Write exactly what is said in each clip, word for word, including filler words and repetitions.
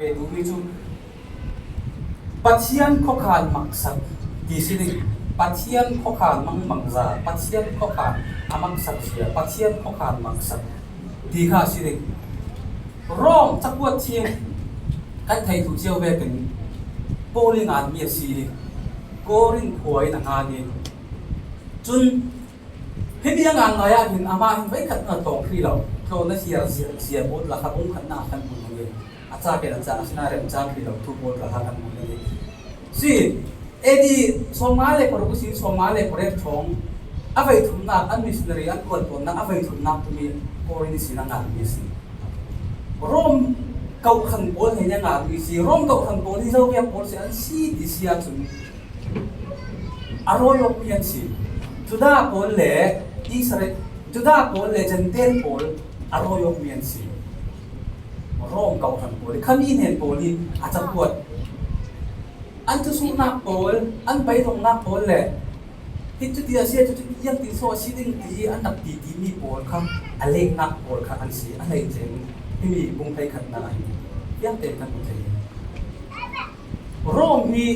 Hei duhmi cu Pathian khawkhan maksak ti si ding. Pathian khawkhan mangmangza, Pathian khawkhan a maksak zia, Pathian khawkhan maksak ti kha si ding. Rom cakuat thing kan theih tu cio vekin Paul i nganmi a si. Korin khua in a ngan i cun Himi a ngan lai ah hin amah hin veikhat na tawng hrih lo. Tlawna hiar zia, zia bawt lakah bung khatnak kan hmuh ding i a ca ken a ca a sina remcang hrih lo thu bawt lakah kan hmuh ding i si. A D sawmnga le paruk sin sawmnga le paruk thawng a veithumnak an missionary an kualpawnnak a veithumnak tumi Korin sin a nganmi a si. Rom kauhran pawl hei a nganmi si. Rom kauhran pawl hi Zoviak pawl si an si ti si ahcun a rawi awkmi an si. Judah pawl le Israel, Judah pawl le Jentail pawl a rawi awkmi an si. Rom kauhran pawl, khami hnen pawl hi a cakuat. An thusuhnak pawl, an beidongnak pawl le hi cuti a si, cuti tiang ti so a si ding ti an rak ti timi pawl kha a leknak pawl kha an si. A hleice in himi bung hleikhatnak ah hin fiangte kan hmu thei. Rom hi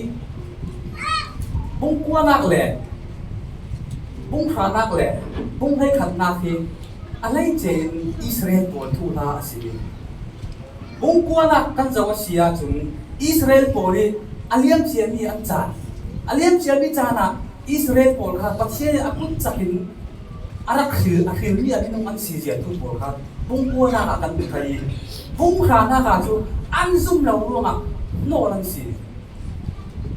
bung kuanak le bung hranak le bung hleikhatnak hi a hleice in Israel pawl thuhla a si. Bung kuanak kan zoh a si ahcun Israel pawl hi a liamciami an caan, a liamciami caan ah Israel pawl kha Pathian in a kut cakin a rak hril, a hrilmi a minung an si zia thu pawl kha bung kuanak ah kan hmu thei i, bung hranak ah cu an zum lo ruangah hnawl an si.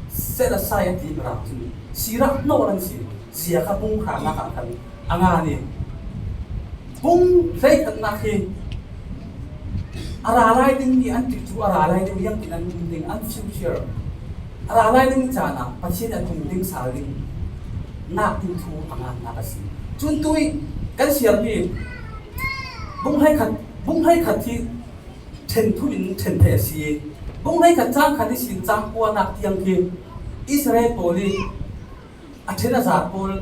Set aside a timi rang cu sirah hnawl an si. Zia kha bung hranak ah kan a ngan i, bung hleikhatnak hi a ra lai dingmi an tikcu a ra lai ding, ziangtin an um ding, an future a ra lai ding caan ah Pathian a tung ding sal ding nak ding thu a ngannak a si. Cun tu i kan siarmi bung hleikhat, bung hleikhat hi ṭhen thum in ṭhen theih a si. Bung hleikhat cang khat ihsin cang kuanak tiang hi Israel pawl i a ṭhen a zar pawl,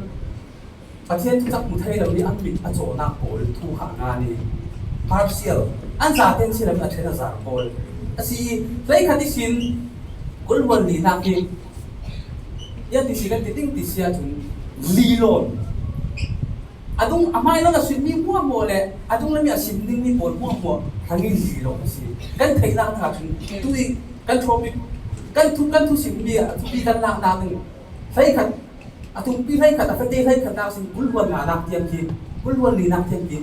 Pathian thucak hmu thei lo i an mit a cawnak pawl thu kha a ngan i, partial, an zate an si lo i a ṭhen a zar pawl a si i, hleikhat ihsin kulhuan linak hi, ia ti si kan ti ding ti si ahcun, lilawn, a dung a hmailam a simmi hmuahhmuah le a dunglam i a sim dingmi pawl hmuahhmuah hrang i lilawn a si. Kan theihnak hna cun tu i kan thawpi, kan thu, kan thusimmi a thupi kan laknak ding hleikhat, a tumpi hleikhat, a fate hleikhatnak sin kulhuan nganak tiang khi, kulhuan linak tiang khi,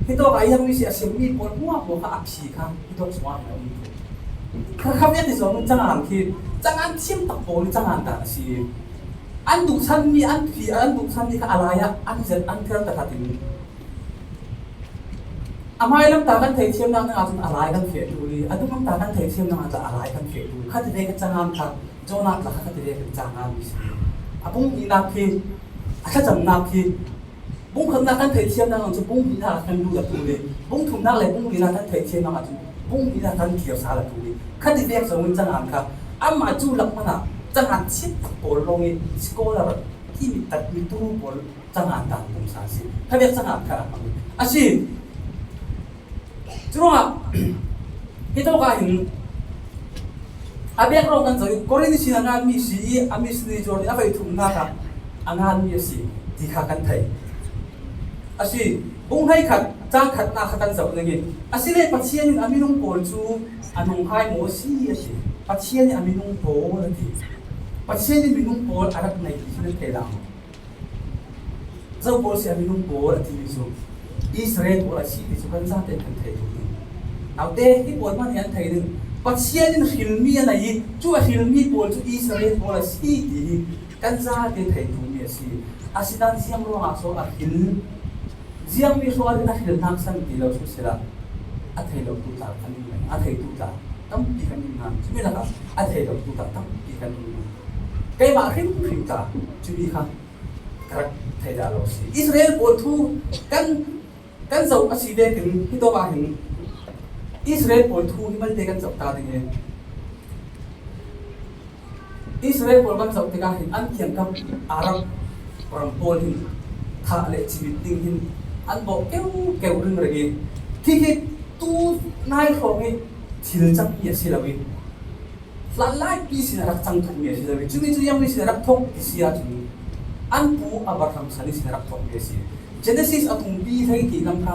hitawk a iangmi si a simmi pawl hmuahhmuah kha a phi kha hitawk sungah hin a um. Kha, kha vialte zong cangan khi, cangan thiam tak pawl i cangan dan a si. An duhsanmi, an phi, an duhsanmi kha a lai ah an zet, an fel takhat in a hmailam ta kan theithiamnak dingah cun a lai kan feh ṭul i, a dunglam ta kan theithiamnak ah cun a lai kan feh ṭul. Kha ti ve kan cangan kha, Jonah tla kha ti ve kan cangan mi si. A bung hnihnak khi, a thlacamnak khi, bung khatnak kan theithiamnak ah cun bung hnihnak ah kan lut a ṭul i, bung thumnak le bung linak kan theithiamnak ah cun bung hnihnak kan kir sal a ṭul i, kha ti ve zong in cangan kha, amah cu lak hmanh ah cangan chiat tak pawl lawng i, scholar, timi tak mi tu pawl cangan dan pumsa si. Kha vek cangan kha a hmang a si. Curuangah, hitawk ah hin a background kan zoh i, Korin ihsin a nganmi si i, a missionary journey a veithumnak ah a nganmi a si ti kha kan thei. A si, bung hleikhat, cang khatnak kha kan zoh ning i, a si le Pathian in a minung pawl cu a nung hai maw a si a ti. Pathian in a minung pawl a ti. Pathian in minung pawl a rak nei ti cu nan thei lo. Zo pawl si a minung pawl a timi cu Israel pawl a si ti cu kan zate kan thei tuk ding. Naute, hi pawl hmanh hi an thei ding. Pathian in hrilmi a nei i, cu a hrilmi pawl cu Israel pawl a si ti hi kan zate thei tukmi a si. Asinain ziang ruangah so a hril, ziangmi hrawh in a hrilnak san ti lo cu sila, a thei lo tu tla kan um, a thei tu tla tampi kan um hna. Cumi lakah a thei lo tu tla tampi kan um hna. Keimah hrimhrim tla cumi kha ka rak thei dah lo si. Israel pawl thu kan, kan zoh a si vekin hitawk ah hin Israel pawl thu hi malte kan zoh ta ding i, Israel pawl kan zoh tikah hin an kiangkap Arab ram pawl hin thah le cimit ding hin an bawh keu keu ringring i, khi khi tu nai hrawng i thil cangmi a si lo in, hlanlaipi sin a rak cang thokmi a si lo in, cumi cu ziangmi sin a rak thok ti si ahcun an pu Abraham san ihsin a rak thokmi a si. Genesis a tumpi hleihnih lam kha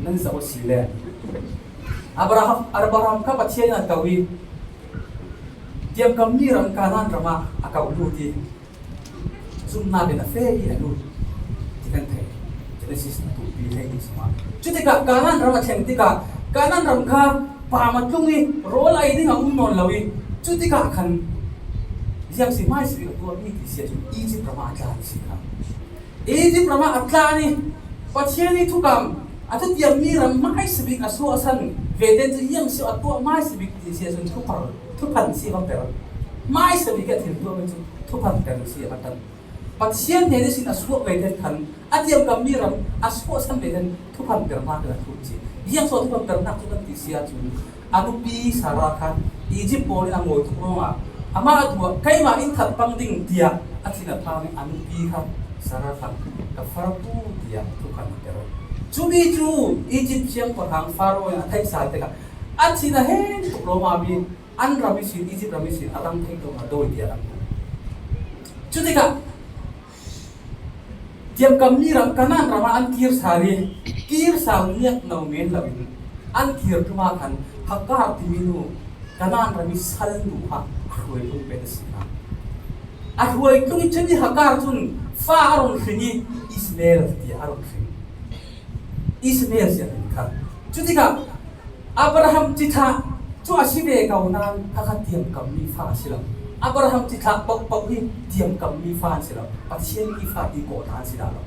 nan zoh a si le Abraham, Abraham kha Pathian in a ko i tiamkammi ram Kanaan ram ah a ko lut i zumhnak in a feh i a lut ti kan theih. Genesis a tumpi hleihnih sungah. Cutikah Kanaan ram a thleng tikah Kanaan ram kha pam a tlung i rawl a ei ding a um nawn lo i cutikah khan ziang si hmaisabik a tuahmi ti si ahcun Egypt ram ah a tlan si kha. Egypt ram ah a tlan i Pathian i thukam a thutiammi ram hmaisabik a suahsan vete cu ziang si a tuah hmaisabik ti si ahcun thuphan, thuphan si va per. Hmaisabik a thil tuahmi cu thuphan per si a va tan. Pathian hnen ihsin a suah ve ten khan a tiamkammi ram a suahsan ve ten thuphan pernak in a thut ci. Ziang so thuphan pernak cu kan ti si ahcun a nupi Sarah kha Egypt pawl in a ngawi tuk ruangah amah a tuah keimah in that pang ding tiah a thin a phang in a nupi kha Sarah kha ka fartu tiah thuphan a per. Cumi cu Egypt siangpahrang Faro in a theih sal tikah a thin a heng tuk lawngah mi an ram ihsin, Egypt ram ihsin a rang theih dawh a dawi tiah an hmuh. Cutikah tiamkammi ram Kanaan ram ah an kir sal i kir sal niak no men lo in an kir ṭum ah khan Hagar timi nu Kanaan ram i salnu kha a hruai tlung pet a si kha. A hruai tlung i cun i Hagar cun fa a run hring i Ismael tiah a run hring. Ismael si a hring kha. Cutikah Abraham cithlah cu a si ve ko nain kha kha tiamkammi fa a si lo. Abraham cithlah pohpoh hi tiamkammi fa an si lo. Pathian i fa ti kawh hna an si dah lo.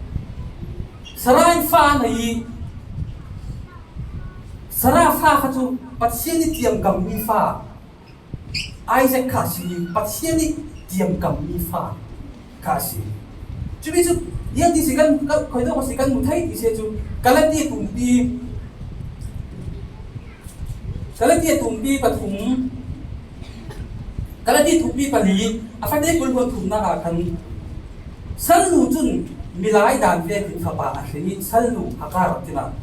Sarah in fa a nei i Sarah fa kha cu Pathian i tiamkammi fa Isaac kha a si i Pathian i tiamkammi fa kha a si. Cumi cu ziang ti si kan, kan, khuaidawk a si kan hmu thei ti si cu Galati tumpi, Galati tumpi pathum, Galati tumpi pali a fate kul hluan thumnak ah khan salnu cun milai dan vekin fapa a hring i salnu Hagar a tinak,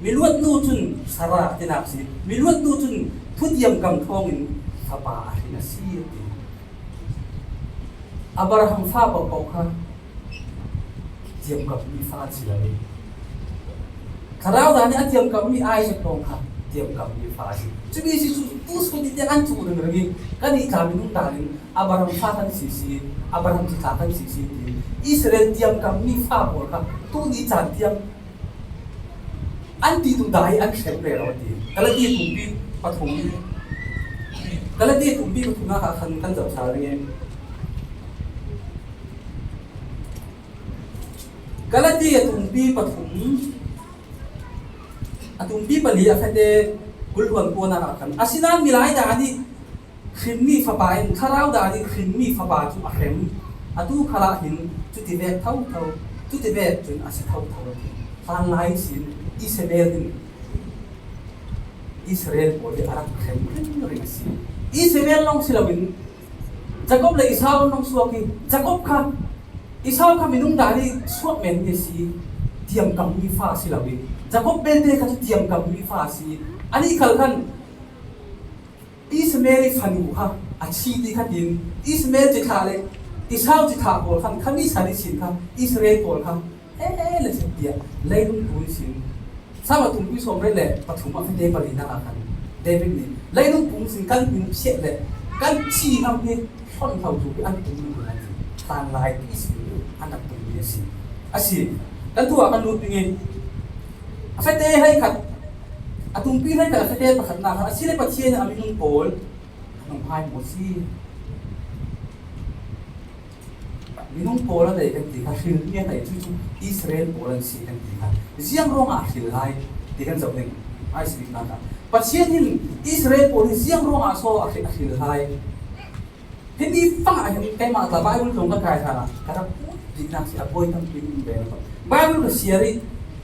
miluatnu cun Sarah a tinak si, miluatnu cun thutiamkam thawngin fapa a hring a si a ti. Abraham fa pohpoh kha tiamkammi fa an si lo i thlarau dan i a tiamkammi Isaac lawng kha tiamkammi fa a si. Cumi si cu tu sawt i tiang an cu ringring i kan i tla minung dan in Abraham fa kan si si, Abraham cithlah kan si si ti Israel tiamkammi fa pawl kha tu ni caan tiang an ti tu dah i an hrem rero a ti. Galati tumpi pathum, Galati tumpi pathumnak ah khan kan zoh sal ning i Galati a tumpi pathum, a tumpi pali a fate kul hluan kuanak ah khan asinain milai dan i hrinmi fapa in thlarau dan i hrinmi fapa cu a hrem. Atu khalah hin cuti vek thotho, cuti vek cun a si thotho a ti. Hlanlai ihsin Ismael in Israel pawl hi a rak hrem ringring a si. Ismael lawng si loin Jacob le Esau an lawng suak i Jacob kha Esau kha minung dan i suak men mi a si, tiamkammi fa a si loin Jacob belte kha cu tiamkammi fa a si. Anih khal khan Ismael i fanu kha a thi ti kha tin Ismael cithlah le Esau cithlah pawl khan khami san ihsin kha Israel pawl kha he he le chet tiah leilung tu ihsin Samuel tumpi sawmriat le pathum a fate palinak ah khan David nih leilung pung sin kan hmin phiah le kan thi ngam hi hlonh hlo tu an tum hlan lai ti sin an rak tum mi a si. A si. Kan thu ah kan lut ding i a fate hleikhat, a tumpi hleikhat a fate pakhatnak khan a si le Pathian a minung pawl a nunghai maw si? Minung pawl a nei kan ti kha hrilmi a nei cu cu Israel pawl an si kan ti kha ziang ruangah a hril lai ti kan zoh ding. Ai si bik nak ah Pathian hin Israel pawl hi ziang ruangah so a hril, a hril lai? Himi fangah hin keimah tla Bible tlawng ka kai hlanah ka rak ut biknak si a buai tampi in ve na Bible ka siar i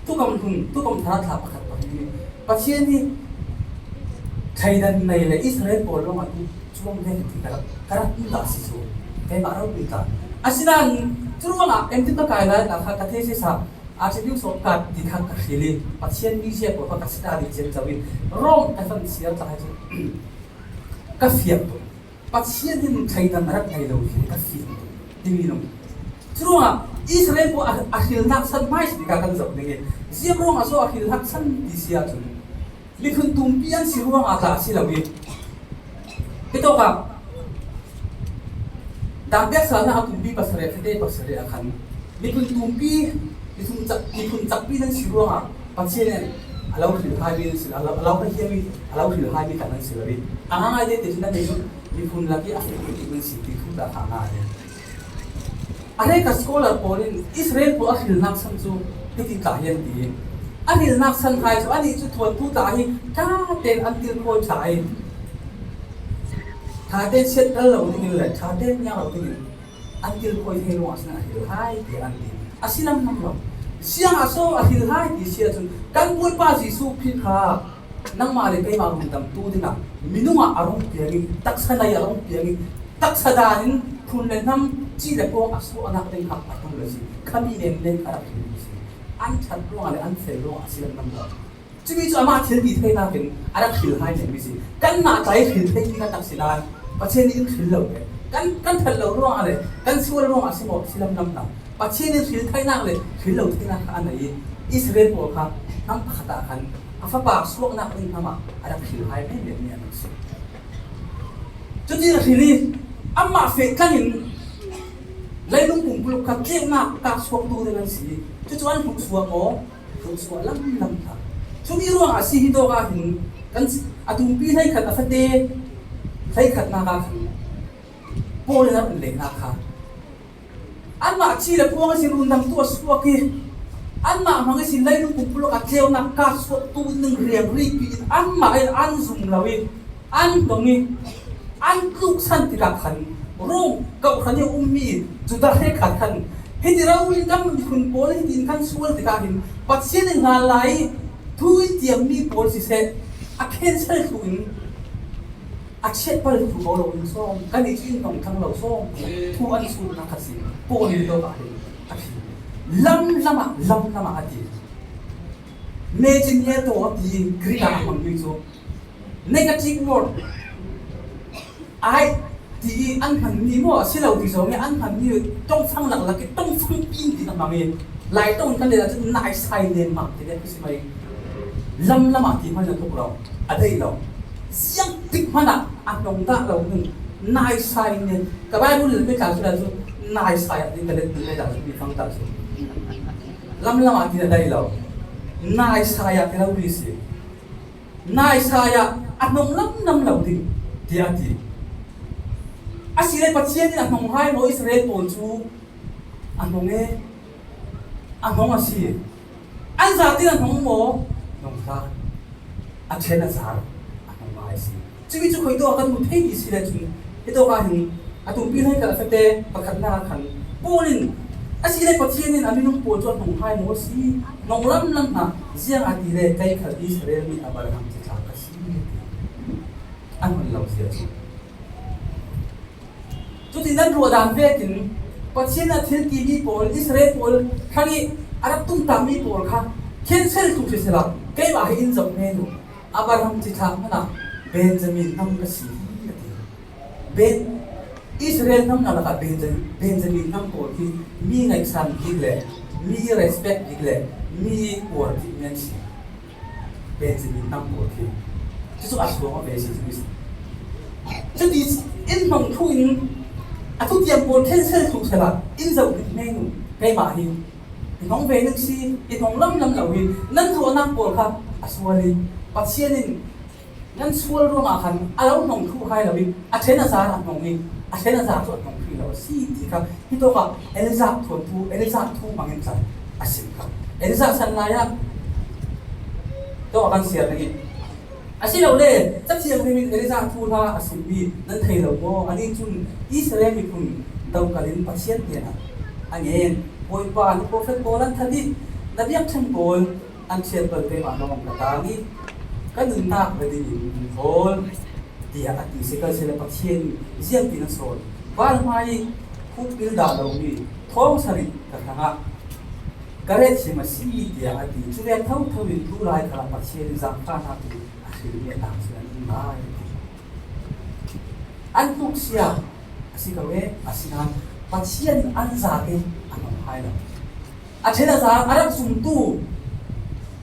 tukam hlun, tukam thar thla pakhat pahnih nih Pathian hi thleidan nei le Israel pawl lawngah tu cuang ve ti ka rak, ka rak ut dah si cu keimah rak ut dah. Asinain curuangah entin ka kai lai kha ka thesis ah Archbishop ka ti kha ka hril i, Pathian mi ziak kha ka si ta ding ciang co i, Rome ka van siar ta hai cu ka fiang tuk. Pathian in thleidan a rak ngei lo hi ka fiang tuk. Timi nung. Curuangah Israel pawl a, a hrilnak san hmaisa ka kan zoh ding i, ziang ruangah so a hrilnak san ti si ahcun, miphun tumpi an si ruangah tla a si lo i, hitawkah Dang biaksa na a tumpi pasarih, fate pasarih a khan miphun tumpi, miphun cak, miphun cakpi nan si ruangah Pathian in a lo hrilhaimi nan si lo, a lo, a lo hriami, a lo hrilhaimi khat nan si lo i, a ngaingai te te nan nei miphun lak i a fate ti nan si ti thu ta kha ngai. A reka scholar pawl in Israel pawl a hrilnak san cu hiti tla hi an ti i, a hrilnak san hai cu anih cu thuantu tla hi tla tein an tilkhawi ṭha i, ṭha tein siat ral lo dingin le ṭha tein niang lo dingin an tilkhawi thei ruangah a si a hril hai ti an ti. A si lam lam lo. Ziangah so a hril hai ti si ahcun kan Bawipa Jesuh Khrih kha nangmah le keimah rundamtu dingah minung ah a rung piang i, taksa nei a rung piang i, taksa dan in phun le hnam, cih le pawng a suahnak ding kha a ṭul a si. Khami lengmang a rak hril a si. An ṭhat ruangah le an fel ruangah a si lam lam lo. Cumi cu amah thil ti theinak in a rak hril hai lengmang si. Kanmah tlai hril thei ding a tak si nain Pathian nih in hril lo ve. Kan, kan ṭhat lo ruangah le kan sual ruangah a si maw, si lam lam lo. Pathian in hril theinak le hril lo theinak kha a nei i, Israel pawl kha hnam pakhat ah khan a fapa suaknak ding hnam ah a rak hril hai men men mi an si. Cuti a hril i, amah feh tlang in leilung pumpuluk kha tleunak kah suaktu ding an si i, cucu an hmuh suak maw? Hmuh suak lam lam kha. Cumi ruangah a si hi tawk ah hin kan a tumpi hleikhat a fate hleikhatnak ah khan Paul in a run lehnak kha anmah ci le puang a si rundamtu a suak i, anmah hmang i si leilung pumpuluk a tleunak kah suaktu ning riangri pi in anmah in an zum lo i, an dong i, an tluksan tikah khan Rom kawhhran i a ummi Judah hrekkhat khan hiti rori kam miphun pawl hitin kan sual tikah hin Pathian in hlan lai i thu in tiammi pawl siseh, a cancel thluh in a chiat pal thu ko lo in sawm, kan i cin tong thang lo sawm, thu an sutnak kha si, Paul in lo ah hin a thi. Lam lam ah, lam lam ah a ti. Imagine ye to a ti Greek ah a hmangmi cu negative word. Ai ti i an hmanmi maw, a si lo ti zong i an hmanmi tongfang laklak i tongfang pin ti na hmang i, Lai tong kan leh cun naisai nen mah ti le khusimai lam lam ah ti hmanh a tuk lo, a dei lo. Ziang tik hmanh ah a hnong dah lo hmun naisai nen. Ka Bible le tla cu, tla cu naisai ah ti ka let le tla cu mi fang ta cu. Lam lam ah ti a dei lo. Naisai ah ti lo mi si. Naisai ah a hnong lam lam lo ding tiah a ti. Asile Pathian in a hnong hai maw Israel pawl cu? A hnong e, a hnong a si. An zat in a hnong maw? Hnong hlah. A ṭhen a zar a hnong ngai a si. Cumi cu khuaitawk ah kan hmu thei ti si le cun, hitawk ah hin a tumpi hleikhat a fate pakhatnak ah khan Paul in, asile Pathian in a minung pawl cu a hnong hai maw a si? Hnong lam lam hna, ziangahtile kei khal Israel mi Abraham citlang ka si, a ti. An hun lo zia cu. Cuti nan ruah dan vekin Pathian a thil timi pawl, Israel pawl hrang i a rak tumtahmi pawl kha cancel tu si sila, keimah hi in zoh men uh. Abraham citlang hmanh ah Benjamin hnam ka si hi a ti. Ben, Israel hnam hna lakah Benjamin, Benjamin hnam pawl khi mi ngaihsan bik le mi respect bik le mi uar bik men si. Benjamin hnam pawl khi. Cucu a suang a ve si cu. Cuti in hmang thu in a thutiam pawl cancel thluh sela in zoh bik men uh. Keimah hi i hnong ve ning si, i hnong lam lam lo hi nan ruahnak pawl kha a sual i Pathian in nan sual ruangah khan a lo hnong thluh hai lo i a ṭhen a zar a hnong i a ṭhen a zar cu a hnong thluh lo a si ti kha. Hitawkah Elijah thuanthu, Elijah thu hmangin tla a sim kha. Elijah san lai ah tawh a kan siar ding i, asilole Cathiang Hrim in Elijah thuhla a simmi nan thei lo maw? Anih cun Israel miphun dokalh in Pathian hnenah a ngen, Bawipa, na profet pawl an that i na biakṭheng pawl an ṭhial bal keimah lawng ka tang i ka nunnak la dingin in hawl, tiah a ti. Sikhalsehla Pathian ziangtin a sawn. Val hmai i huk pil dah lomi thawng sarih ka hrangah ka retkhiam a si, tiah a ti. Cuvek thotho in tulai khalah Pathian in zangfahnak in a hrilmi a tang cun an um lai. An tluk sia a si ko e, asinain Pathian in an zate a hnong hai lo. A ṭhen a za a rak zumtu,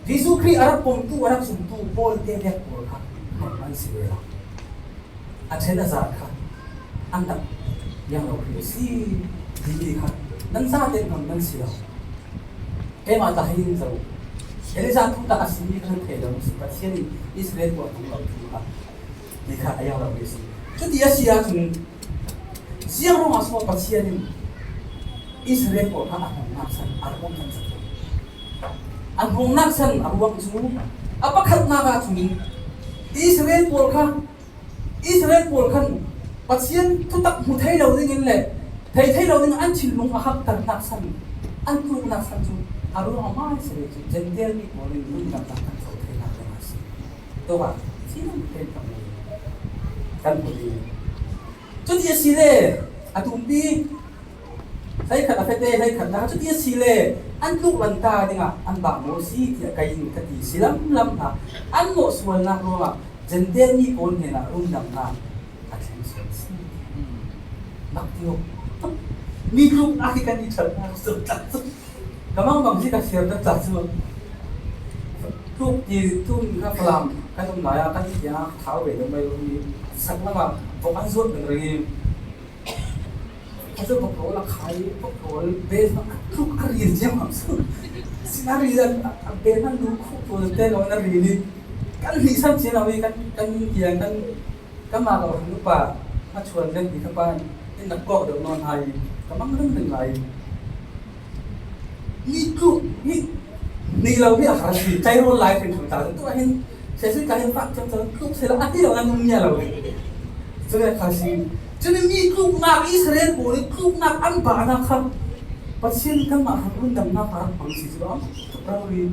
Jesuh Khrih a rak pomtu, a rak zumtu Paul te vek pawl kha hnong an si ve lo. A ṭhen a za kha an rak piang lo hrih a si timi kha nan zate hnong nan si lo. Keimah tla hei in zo. Elijah thu tla a simi kha nan thei lo si. Pathian in Israel pawl a hnong lo thu kha ti kha a piang lo hrih a si. Cuti a si ahcun ziang ruangah so Pathian in Israel pawl kha a hnongnak san a ruang kan cak? A hnongnak san a ruang cu a pakhatnak ahcun Israel pawl kha Israel pawl khan Pathian thutak hmu thei lo dingin le thei thei lo dingin an thinlung a hakternak san, an tluknak san cu a ruang a hmai si ve cu Jentail mi pawl in rundamnak kan co theinak ding a si. Tua ah thil kan hmu ding, kan hmu ding. Cuti a si le a tumpi hleikhat a fete hleikhatnak ah cuti a si le an tluk lanta dingah an bah maw si tiah kei in ka ti si lamlam hna. An nawhsualnak ruangah Jentail mi pawl hnenah rundamnak a thleng sual a si. Mak tio. Mi tluknak hi kan i ṭhatnak cu tla cu. Ka mangbang hi ka fiar dah tla cu. Tluk ti tum ka Falam ka tum lai ah kan i tiang thau ve deuh mai lo mi sak lamah vok an zuat ding ring i. Kha cu pakhaw a khai, pakhaw bel hmanh a tluk a ril cio hmanh cu. Sin a ril a, a bel hmanh lu khuk tu te lo na ril i. Kan hnihsan cio lo i kan, kan tiang kan, kanmah lo hnu pa hmachuan len i ka pa in rak kawk deuh nawn hai i ka mang ding ding lai. Mi tluk hi nih lo hi a har a si, tlai rawl lai hrin hrin ta tu ahin, sesui ka hin fak cang cang tluk sila a ti lo nan um nia lo. Cun a kha si. Cun mi tluknak Israel pawl i tluknak an bahnak kha Pathian kanmah han rundamnak ah hmang si cu a tuk rori.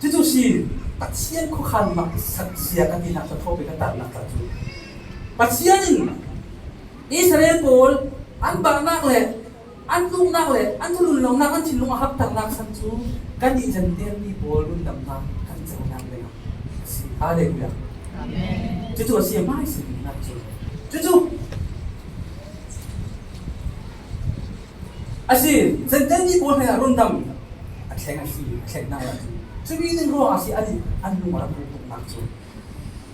Cucu si Pathian khuakhan mah sak sia ka tinak cu thawpi ka tarnak ta cu. Pathian in Israel pawl an bahnak le an tluknak le an thulun lonak, an thinlung a hakternak san cu kan i Jentail mi pawl rundamnak kan conak dingah a si. Hallelujah. Amen. Cucu a si a hmai si dingnak cu. Cucu a si, Jentail mi pawl hnenah rundam a thleng a si, a thleng hna cu. Cumi ning ruangah a si, an i, an lung a rak rung tuknak cu.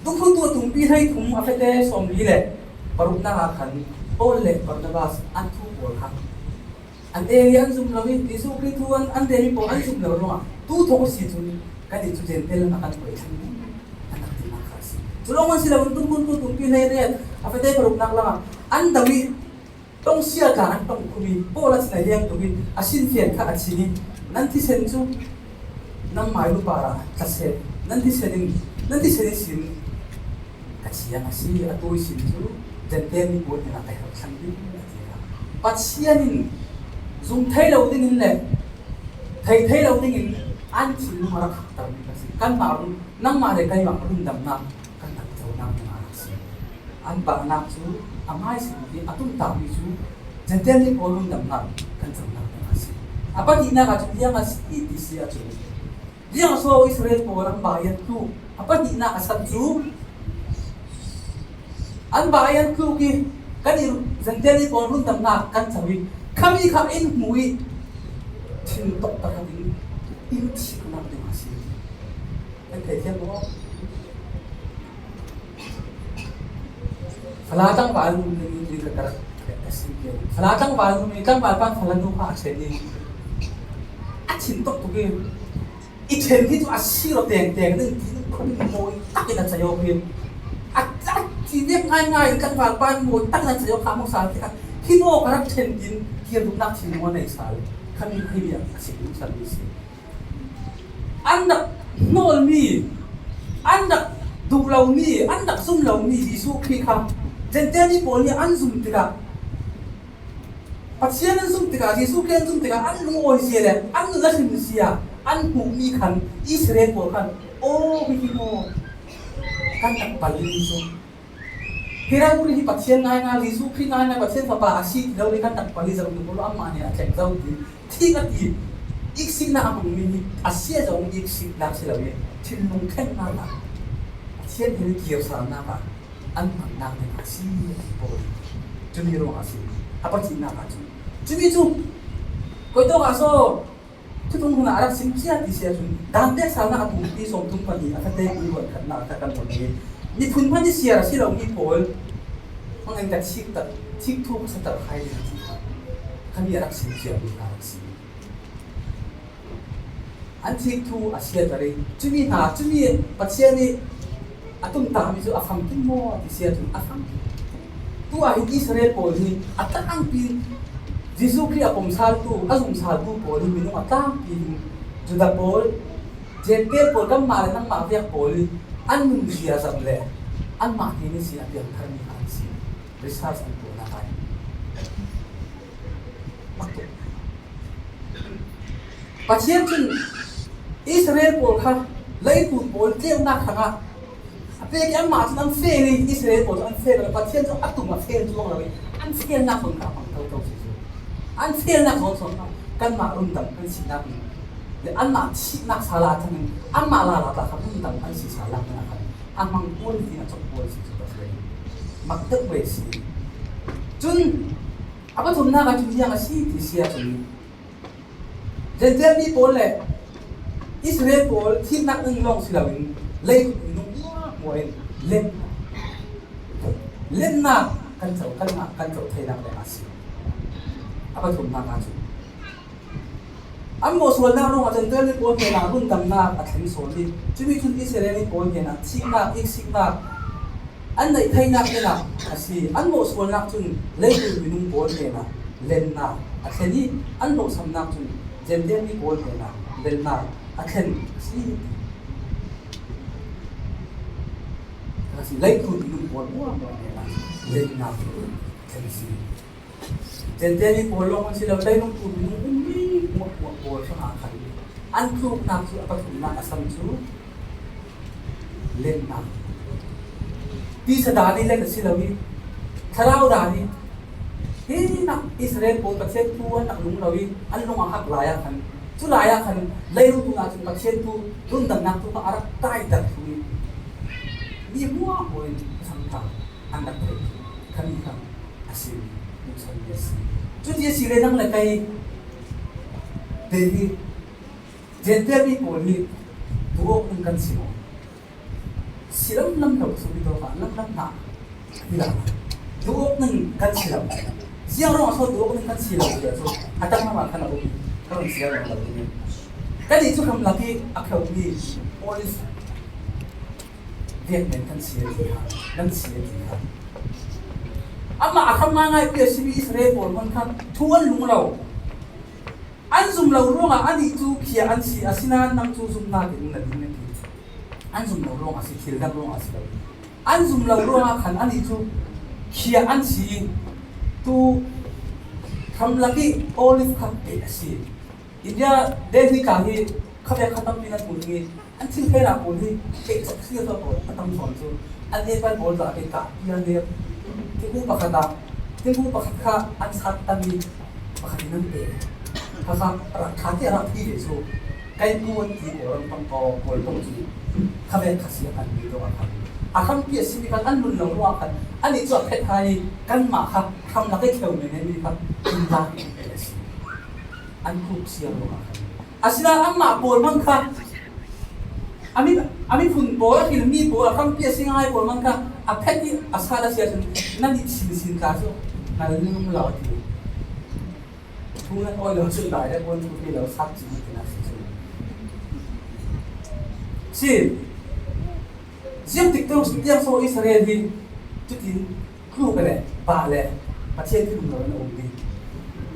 Dungthluntu a tumpi hleithum a fete sawmli le paruknak ah khan Paul le Barnabas an thu pawl kha an eri an zum lo i, Jesuh Khrih thu an, an remi pawl an zum lo ruangah tu thawk a si cun kan i cu Jentail lam a kan poi thlang ding an rak tinak kha a si. Cu lawng an si lo, dungthluntu tumpi hleiriat a fete paruknak lamah an do i, tongsia tla an tong khum i, Paul a sin a hiang tuk i, a sinfian kha a chim i, nan thisen cu nan mailu par ah tla seh, nan thisen in, nan thisen ihsin ka thiang a si, atu ihsin cu Jentail mi pawl hnenah ka herh thlang ding, a ti kha. Pathian in zum thei lo dingin le thei thei lo dingin an thinlung a rak haktermi ka si. Kanmah run, nangmah le keimah rundamnak kan rak conak dingah a rak si. An bahnak cu a hmai si i a tumtahmi cu Jentail mi pawl rundamnak kan conak dingah a si. A pahnihnak ah cun ziang a si ti si ahcun, ziang a so Israel pawl an bah i an tluk? A pahnihnak a san cu an bah i an tluk i kan i Jentail mi pawl rundamnak kan co i khami kha in hmu i thin tok takhat in in thiknak dingah a si. Kan theithiam maw? Fala tlangval nu ning in ka, ka, ka sim pian. Fala tlangval nu ning, tlangval pan fala nu kha a ṭhen i a thin tok tuk i, i ṭhen hi cu a si lo tengteng ding ti khun mawi takin a cei awk hi. A, a ti vek ngaingai in tlangval pan mawi takin a cei awk kha hmuh sal tikah hi maw ka rak ṭhen tin kir duhnak thinlung a nei sal. Khami hi a si hmuh sal mi si. An rak hnawlmi, an rak duh lomi, an rak zum lomi Jesuh Khrih kha Jentail mi pawl nih an zum tikah, Pathian an zum tikah, Jesuh Khrih an zum tikah, an lungawi zia le an nun a hrim zia an hmuhmi khan Israel pawl khan, aw, hihi maw kan rak pal i cu. Hi rori hi Pathian ngaingai, Jesuh Khrih ngaingai, Pathian Fapa a si ti lo le kan rak pal i zoh tuk lo, amah nih a thleng zo ti. Thik a ti, iksikna a hmang mi hi a sia zong iksikna si lo hi, thinlung thlenna ta, Pathian hming kirsalna ta, an hmannak ding a si pawl. Cumi ruang a si. A pathumna ka cu. Cumi cu koi tawk ah so, thuthung hmun ah a rak sim cia ti sia cun, dan pek salnak a pumpi sawm thum pahnih a thate i ruat khatnak a kan hmuh hi. Miphun hmanh i siar a si lo mi pawl hmang in ka thik tak, thik thu ka sa tak hai ding a ti kha. Kha mi a rak sim cia mi kha a rak sim. An thik thu a siater i, cumi hna, cumi Pathian nih a tumtahmi cu a famkim maw ti sia cun a famkim. Tu ah hin Israel pawl hi a tlangpi, Jesuh Khrih a pom saltu, a zumsaltu pawl hi minung a tlangpi hin Judah pawl, Jentail pawl, kanmah le nangmah vek pawl hi an nun ziazam le anmah hnen ihsin a piangtharmi kha an si. Research an tuahnak ah hin. Pathian cun Israel pawl kha leitlun pawl tleunak hrangah a pek i anmah cun an fel i Israel pawl cu an fel, Pathian cu a tum a fel cuang lo i an felnak zawn kha a hmang toto si cu. An felnak zawn sawn kha kanmah rundam kan sinak in le anmah thihnak sal ah a cang in anmah lala tla kha rundam kan si sal ah khan a hmang pawl tiin a cawk pawl si cu Pathian mak deuh ve si. Cun a pathumnak ah cun ziang a si ti si ahcun, Jentail mi pawl le Israel pawl thihnak in lawng si loin leitlun minung hmuahhmuah in len, lennak kan co, kan ngah, kan co theinak ding a si. A pathumnak ah cun an mawhsualnak ruangah Jentail mi pawl hnenah rundamnak a thleng sawn i, cumi cun Israel mi pawl hnenah thihnak, iksiknak, an neih theinak dingah a si. An mawhsualnak cun leitlun minung pawl hnenah lennak a thlen i, an hlawhsamnak cun Jentail mi pawl hnenah lennak a thlen a si. A si, leitlun minung pawl hmuahhmuah hnenah lennak a thlen a si. Jentail mi pawl lawng an si lo, leilung tlun minung ummi hmuahhmuah pawl hrangah khan an tluknak cu a pathumnak a sam cu lennak. Tisa dan i len a si lo i, thlarau dan i, hi nak Israel pawl Pathian thu an rak lung lo i, an lung a hak lai ah khan, cu lai ah khan leilung tlun ahcun Pathian thu, rundamnak thu kha a rak kaiter thlu i, mi hmuahhmuah in a sam ta. An rak thei khami kha a si, hmuhsan mi a si. Cuti a si le nang le kei te hi Jentail mi pawl hi duh awk ning kan si maw? Si lamlam lo, supi to kha lamlam hna hi la. Duh awk ning kan si lo. Ziang ruangah so duh awk ning kan si lo tiah cu a tang lamah khan a um. Ka run sia ruang lo ding. Kan nih cu hramlak i a khlomi pawl vek men kan si a ti kha, nan si a ti kha. Amah a hram ngaingai pi a simi Israel pawl hmanh kha thu an lung lo. An zum lo ruangah anih cu khia an si, asinain nang cu zumhnak in na ding a ti. An zum lo ruangah a si, thil dang ruangah a si lo. An zum lo ruangah khan anih cu khia an si. Tu hramlak i Olive kha peih a si. India, Delhi ka hi khavek kha tampi nan hmuh ding i, an thil theinak pawl hi peih cawk si a pawl a tam sawn cu, an apple pawl zah ke kah pial le thingkung pakhat ah, thingkung pakhat kha an sat tam i pakhat in an pek. Kha kha rak kha ti a rak thi ve cu, kai pu an ti pawl ram pang pawl pawl pawl cu khavek kha si a kan pi dawh a khan. A hrampi a simi khan an nun lo ruah khan, anih cu a phet hai, kanmah kha hramlak i kheu men mi kha in lak in pek a si. An khup sia ruangah khan. Asinain anmah pawl hmang kha, a mi, a miphun pawl, a hrilmi pawl, a hrampi a si ngai pawl hmang kha, a phet i a sal a si ahcun, nan i sin sin tla cu, hngal ning um lo a ti. Thu nan awi lo cun direct one, two, three lo sak cin a si cu. Si. Ziang tik tiang so Israel hi, cutin, tluk le pah le Pathian thinlung lo in a um ding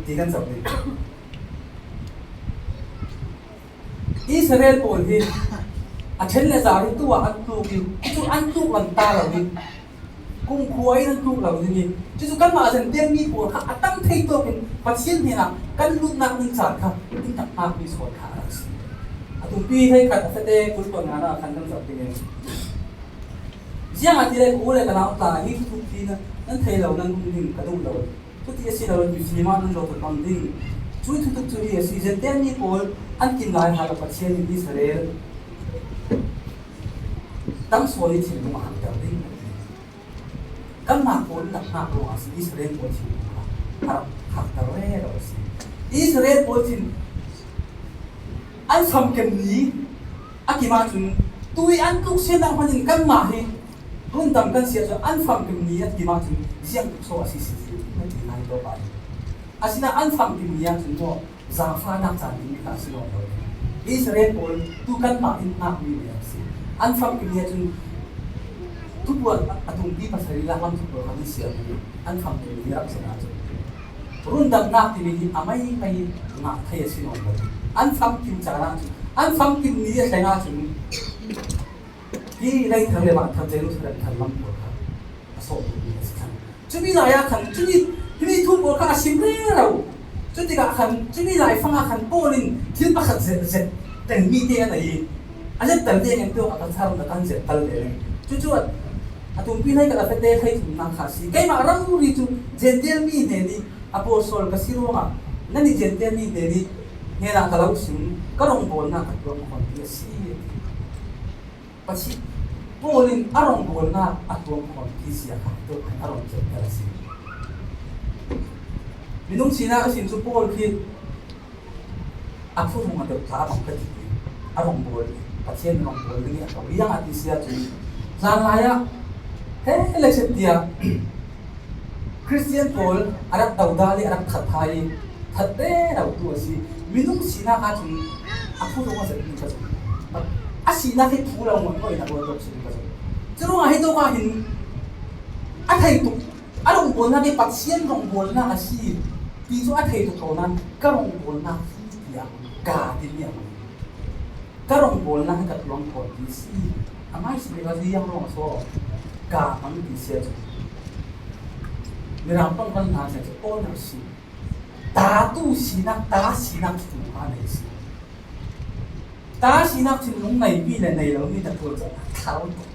ti kan zoh ding. Israel pawl hi a ṭhen le zar hi tu ah an tluk i, cucu an tluk lan ta lo ding, kumkhua in an tluk lo ding i, cucu kanmah Jentail mi pawl kha a tam thei tawk in Pathian hnenah kan lutnak ning caan kha in tak hngakmi sual kha a rak si. A tumpi hleikhat a fate kul pawnnak ah khan kan zoh ding i, ziangahtile ka u le ka nau tla hi thuthup hi nan, nan thei lo, nan um ding ka duh lo. Cuti a si lo, mifim ah nan zoh tuk bang ding. Cui thutuk cu hi a si, Gentile mi pawl an kin lai hal a Pathian in Israel tam sawn i thinlung a hakter ding a ti. Kanmah pawl nak hnak ruangah a si, Israel pawl thinlung kha a rak hakter rero a si. Israel pawl thin an famkim ni a kim ahcun tui an tluk siatnak hmanh in kanmah hi rundam kan si ahcun an famkim ni a kim ahcun ziang tuk so a si si ti na ti lai tawk ah. Asinain an famkim ni ahcun maw, zaangfahnak caan ding kha a si lawng lo. Israel pawl tu kanmah in hngakmi ve a si. An famkim ni ahcun thupuan a tumpi pasarih laklam thupuan kha an siam i an famkim ni rak zan ahcun rundamnak timi hi a meimei ngah thei a si lawng lo. An famkim caan ahcun, an famkim ni a thleng ahcun hi lei thar le mah thar Jerusalem thar lam pawl kha a sawh tukmi a si khan. Cumi lai ah khan, cumi, himi thu pawl kha a sim rero. Cutikah khan, cumi lai fang ah khan Paul in thil pakhat zet, zet tel mi te an ei. A zet tel te kan tuak a kan thar na kan zet tel te. Cucu a, a tumpi hlei kan a fete hlei thumnak kha a si. Keimah rori cu Gentile mi hnen i apostol ka si ruangah, nannih Gentile mi hnen i hnenah ka lo sim, ka rongbawlnak ka tuak khawm ti a si. Pathian, Paul in a rongbawlnak a tuang khawm ti sia kha tuk khan a rong cem a si. Minung sinak a sin cu Paul khi a phurung a deuh ta a bang ka ti. A rongbawl, Pathian rongbawl ding i a ko. Iang a ti sia cu hlan lai ah he le chet tiah Khristian pawl a rak doda le a rak that phai i that rero tu a si. Minung sinak ahcun a phurung a zet mi ka zong, a sinak hi phu lo ngawt ngawt in a ruat deuh si mi ka zong. Curuangah hi tawk ah hin a thei tuk, a rongbawlnak hi Pathian rongbawlnak a si ti cu a thei tuk ko nain ka rongbawlnak hi tiah ka ti mi a ngei. Ka rongbawlnak hi ka tuang khawm ti si. A hmaisabik ah ziang ruang a so ka hmang ti si ahcun Mirang pang kan hna si ahcun ownership, ta tu sinak, ta sinak thinlung a nei si. Ta sinak thinlung neipi le nei lomi na tuan cang a thlau tuk.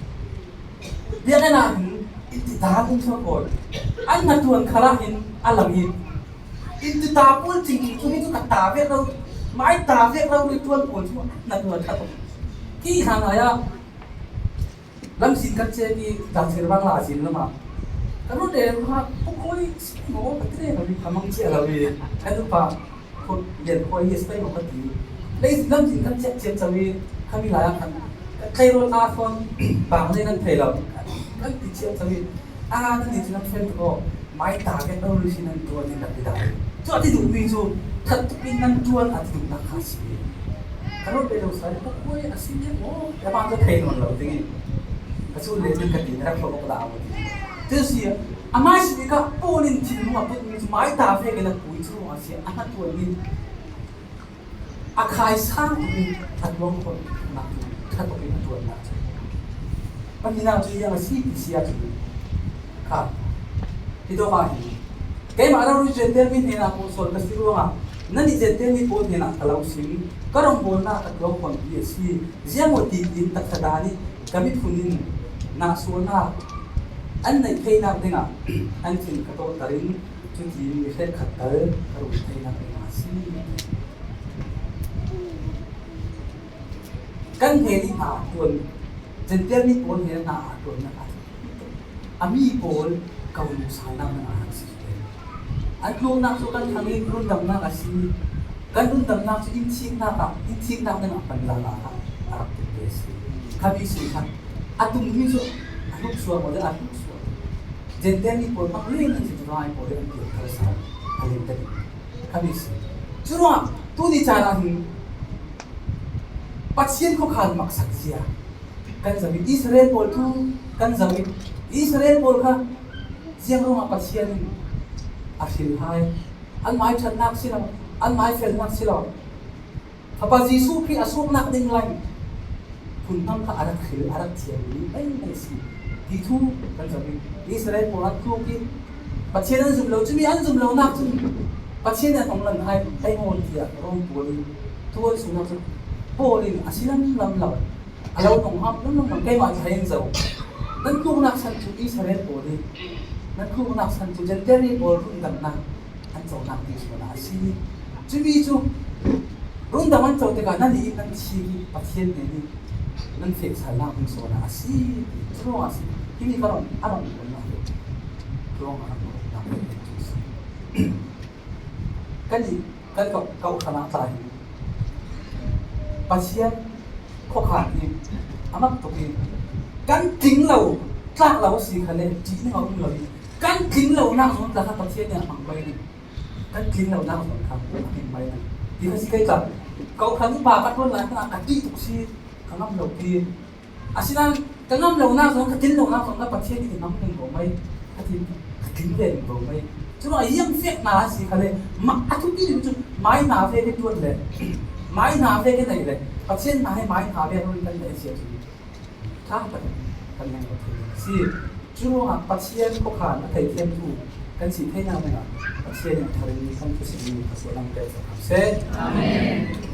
Biakinn ah hin in ti ta um so ko. An hna tuan khalah hin a lang hi. In ti ta pawl cing cu hi cu ka ta vek lo, mai ta vek lo ri tuan pawl cu na tuan kha tuk. Khi hna ngai ah lamzin kan cek i tlangcir bang la a zin lam ah ka run rel kha pukhawi si maw ka ti reng lo i kha mang cia lo i kan upa khut lian khuai hi a si pei maw ka ti. Lei lamzin kan cek ciamco i khami lai ah khan kan tleirawl aa fawn bang le nan thei lo kan ti ciamco i, aa, nan nih cu nan fel tuk aw, mai ta vek lo ri si nan tuan in rak ti dai. Cu a ti duhmi cu that tuk in nan tuan a ti duhnak kha a si. Ka run rel lo sa i pukhawi a si maw ka bang ka thei nawn lo ding i ka cu le nan ka ti na rak hlawh awk dah a ti. Cusi a hmaisabik ah Paul in thinlung a putmi cu mai ta vek in a pui cu a si a hna tuan in a khai sang tuk in a tuang khawh nak cu ṭha tuk in a tuan nak cu. Pahnihnak cu iang a si ti si ahcun kha hi tawk ah hin keimah rori Gentile mi hnenah kong sawl ka si ruangah nannih Gentile mi pawl hnenah ka lo sim. Ka rongbawlnak ka tuang khawmpi a si. Ziangmaw ti in taksa dan i ka miphun in nahsualnak an neih theinak dingah an thin ka tawlhter in cutin mi hrekkhat tal ka run theinak dingah a si. Kan hnen i hna tuan, Gentile mi pawl hnen hna tuannak a, a mi pawl ko nu salnak dingah a si. An tluknak cu kan thang i rundamnak a si. Kan rundamnak cu inthiknak ah, inthiknak dingah pan lala kha a rak tuk ve a si. Kha mi si kha a tungmi cu a hluk sual maw, a hluk sual. Gentile mi pawl hmang len an si, Judah pawl an piang thar sa a len ka duh. Kha mi si. Curuangah tuni caan ah hin Pathian khuakhan maksak zia kan zoh i Israel pawl thu kan zoh i Israel pawl kha ziang ruangah Pathian in a hril hai. Anmah i ṭhatnak si lo, anmah i felnak si lo, Fapa Jesuh Khrih a suaknak ding lai phunhnam kha a rak hril, a rak thiam mi meimei a si ti thu kan zoh i Israel pawl an tluk i Pathian an zumh lo, cumi an zumh lonak cun Pathian an hong lan hai, hei maw tiah Rom pawl in thu an sungnak cun Paul in a si lamlam lo. A lo nung hau, nung nung nung keimah cu hei in zoh. Nan tluknak san cu Israel pawl i, nan tluknak san cu Gentile pawl rundamnak an conak ti sualnak a si. Cumi cu rundam an co tikah nan i nan si hi Pathian hnen i nan feh salnak hmun sawn a si ti. Curuangah a si. Himi ka rong, a rong hmun a si. Curuangah a rong hmun a si. Kan i, kan kau, kau khan a tla hi. Pathian khuakhan hi. A mak tuk hi. Kan tling lo, tlak lo si kha le, ṭih ning a um lo hi. Kan tling lo nak zong tla kha Pathian nih a hmang bai hi. Kan tling lo nak zong kha a hmang bai hi. Ti kha si kei tla. Kau khan upa ka tuan lai hna, ka ṭih tuk si, ka ngam lo ti. Asinain ka ngam lo nak zong, ka tling lo nak zong, ka Pathian nih i ngam ning ko mai, ka tling, ka tling ve ning ko mai. Curuangah a ziang fek hna a si kha le, ma, a thupi ding cu mai hna ve ka tuan le, mai hna ve ka neih le, Pathian hna he mai hna ve run kan neih a si ahcun, ṭha kan, kan ngai lo thei a si. Curuangah Pathian khuakhan a thei thiamtu kan si theinak dingah Pathian nih a thar in kan thusim in a sual lam pek cang seh. Amen.